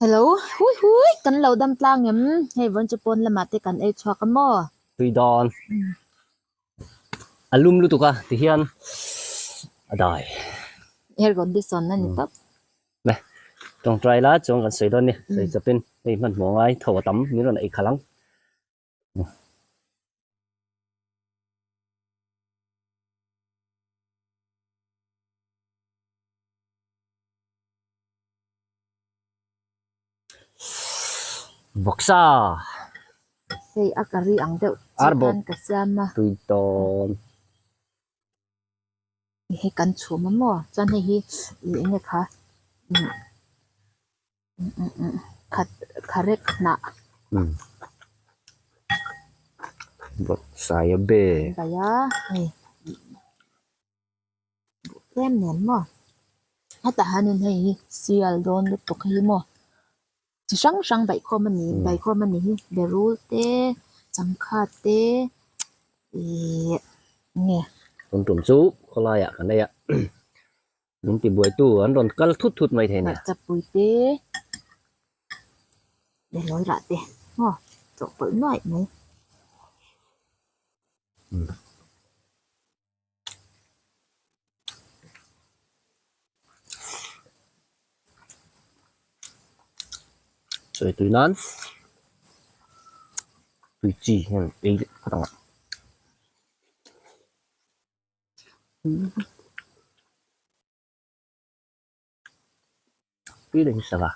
Hello, hui hui, kan lo dam tlang em? Hei vawn chu pawn lamah te kan ei chhuak a maw? Tui dawn. A lum lutuk a tihian a dai. Air condition a ni tawp. Nge, tawngtai la chuan kan sawi dawn ni. Sawi chawpin hei hmanhmawh ngai tho a tam min rawn ei khalh ang. Vawksa. Hei a curry ang deuh chi khan ka siam a. Tui dawn. Hei kan chhum a maw chuan hei hi ih eng nge kha kharek hnah. Vawksa a be. Bai a hei. Tlem nen maw hetah hianin hei hi sial dawn lutuk hi maw chi hrang hrang baikhawm a ni baikhawm a ni hi berul te changkha te ihh enge. Tun tum chu khawlaiah kan nei a min tibuaitu an rawn kal thut thut mai thei nia. Hmarchapui te lelawi rah te maw chawhpawlh nuaih mai. Sawi tui nan tui chi hian ei leh phawt ang a. Tui leh hi sava.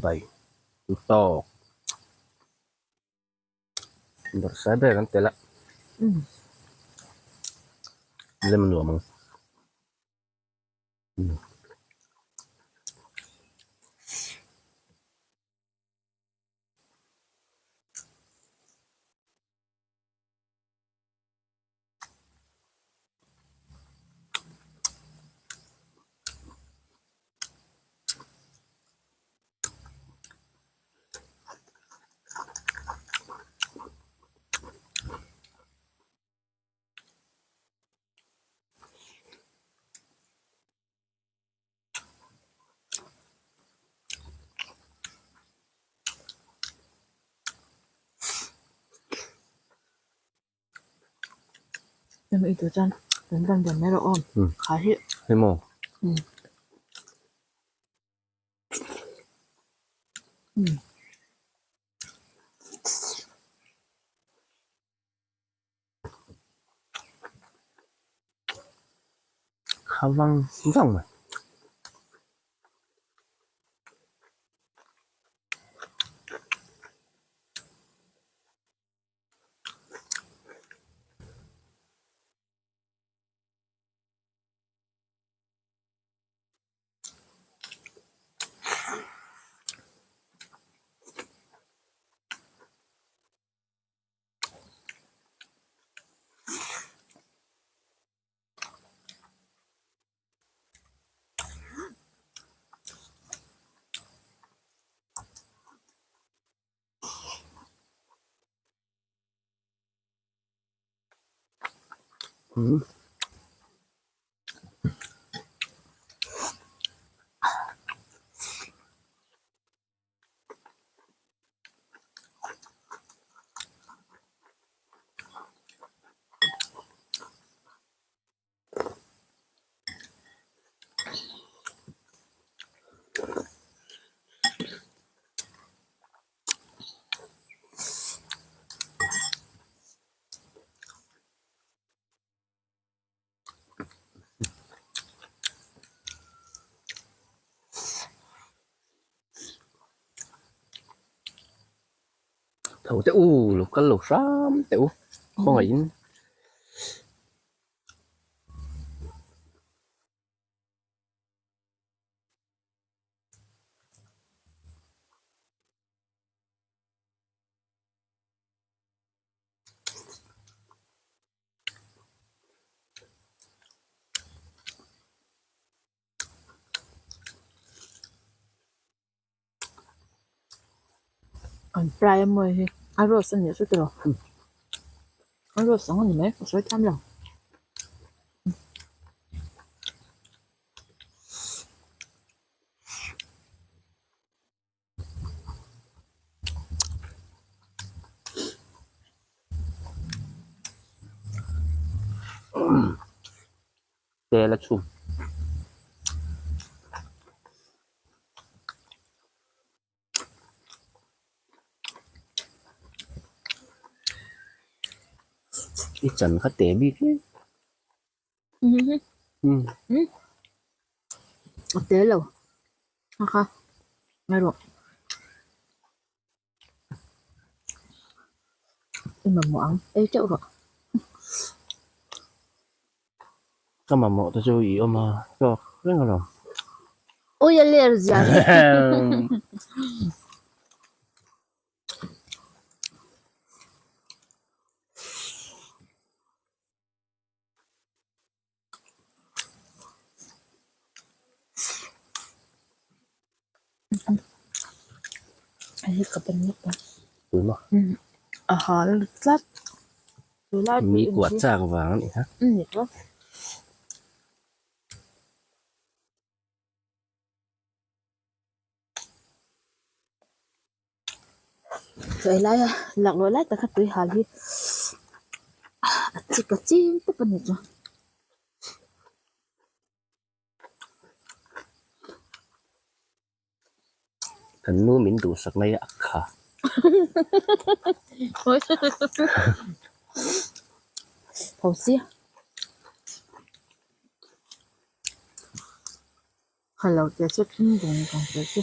Bai tawk bawrhsai ber kan tel a lem nuam ang. Em i tur chuan kan ban ban mai rawh aw kha hi Hei maw Kha vang vang mai. Umm. Tho teh u lo kal lo hram teh u khawngaihin. An fry a mawi hi a roast a nih chu tiraw a roast ang a ni mai ka sawi thiam lo. Tel a chhum. I chan kha te bik hle. A te lo a kha erawh i mamawh ang ei teuh rawh. Ka mamawh te chu i awm a tawk reng alawm. Ui a ler zia hi. Hei ka ban lawk a. Tui maw? A hal tlat. Tui lai Mi kuah chak vang a nih kha. Ni tawp. Chaw ei laia laklawh lai tak kha tui hal hi a chik a ching tawp a ni chu. Kan nu min duhsak mai a kha. Tho si. Kha lo te chu thim dun dun te chu.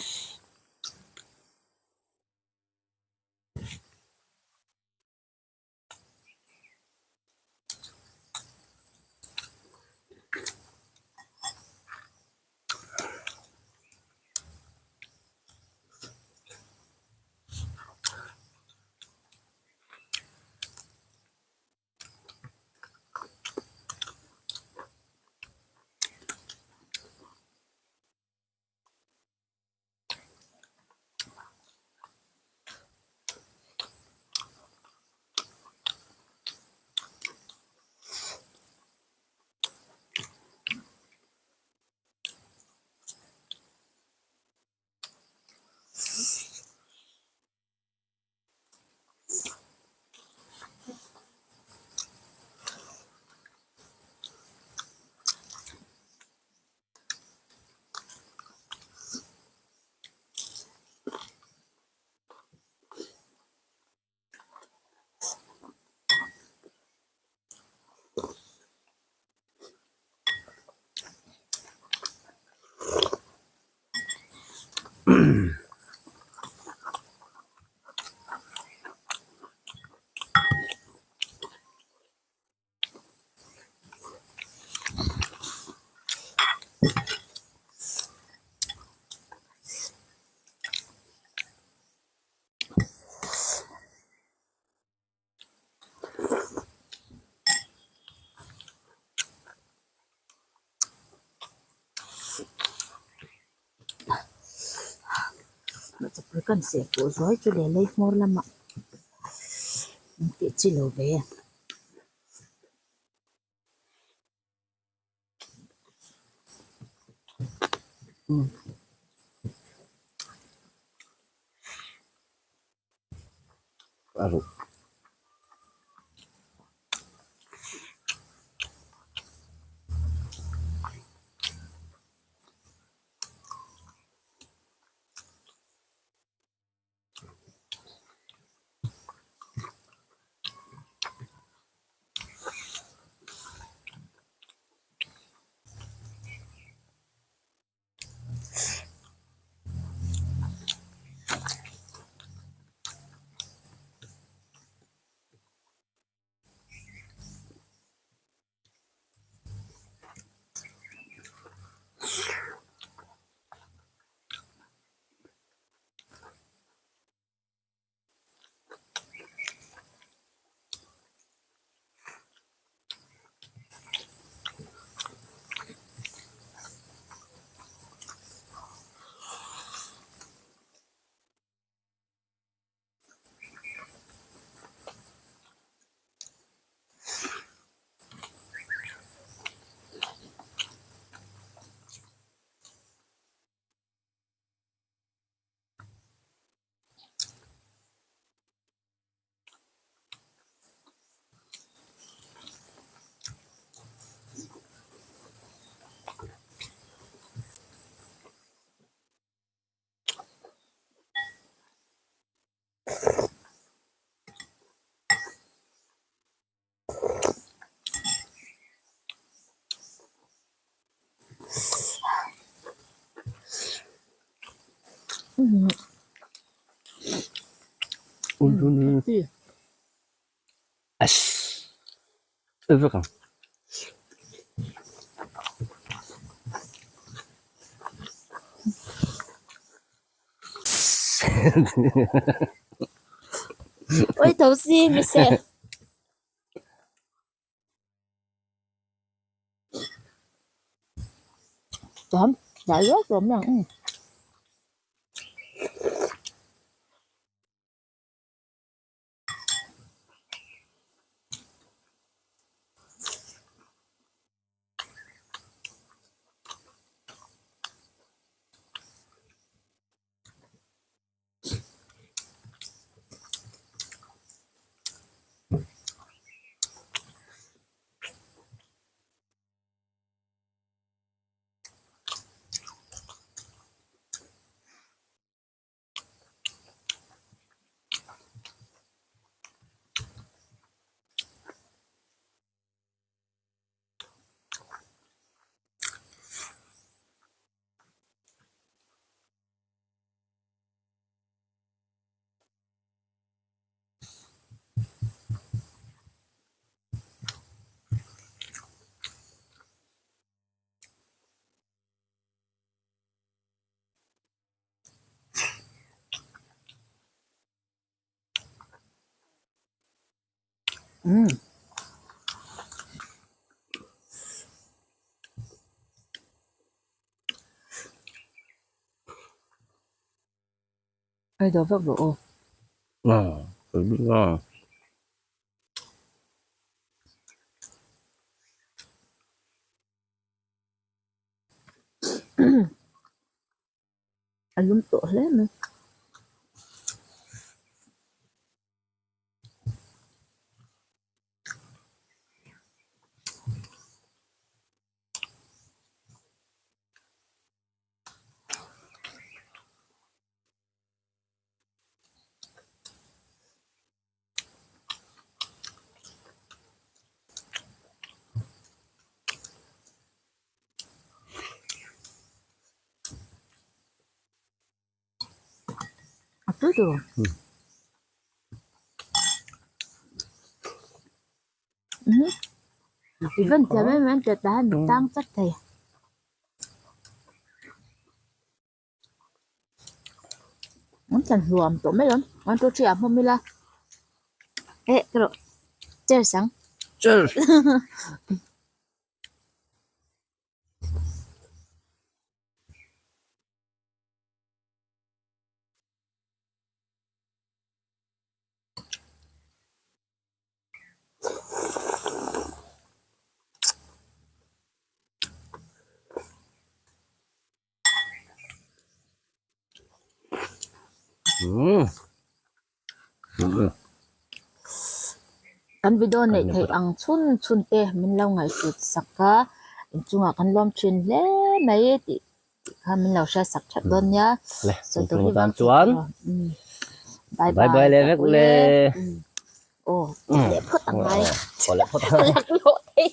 Chapul kan seh pawh zuai chu leh lei hmawr lamah an tih chi lo ve. A ruh. Oi tho si mi se. Tóm, đã rớt rồi nè. Ừ. Ừ. Ai đó vấp độ. Ờ, tôi biết ngon. A lum tawh hle mai. A tui tur. I van thiam em em tih tah hian mi tang chat thei. An tlan hluam tawh mai ang one two three ah hmawm ila eh ka rawh cheers ang cheers Kan video neih theih ang chhun chhun te min lo ngaihhlut sak a, inchungah kan lawm thin hle mai tih kha min lo hriat sak that dawn nia. Le, tun tan chuan bye bye bye le vek le. Aw, leh phawt ang ngai. Aw, leh phawt ang. Laklawh thei.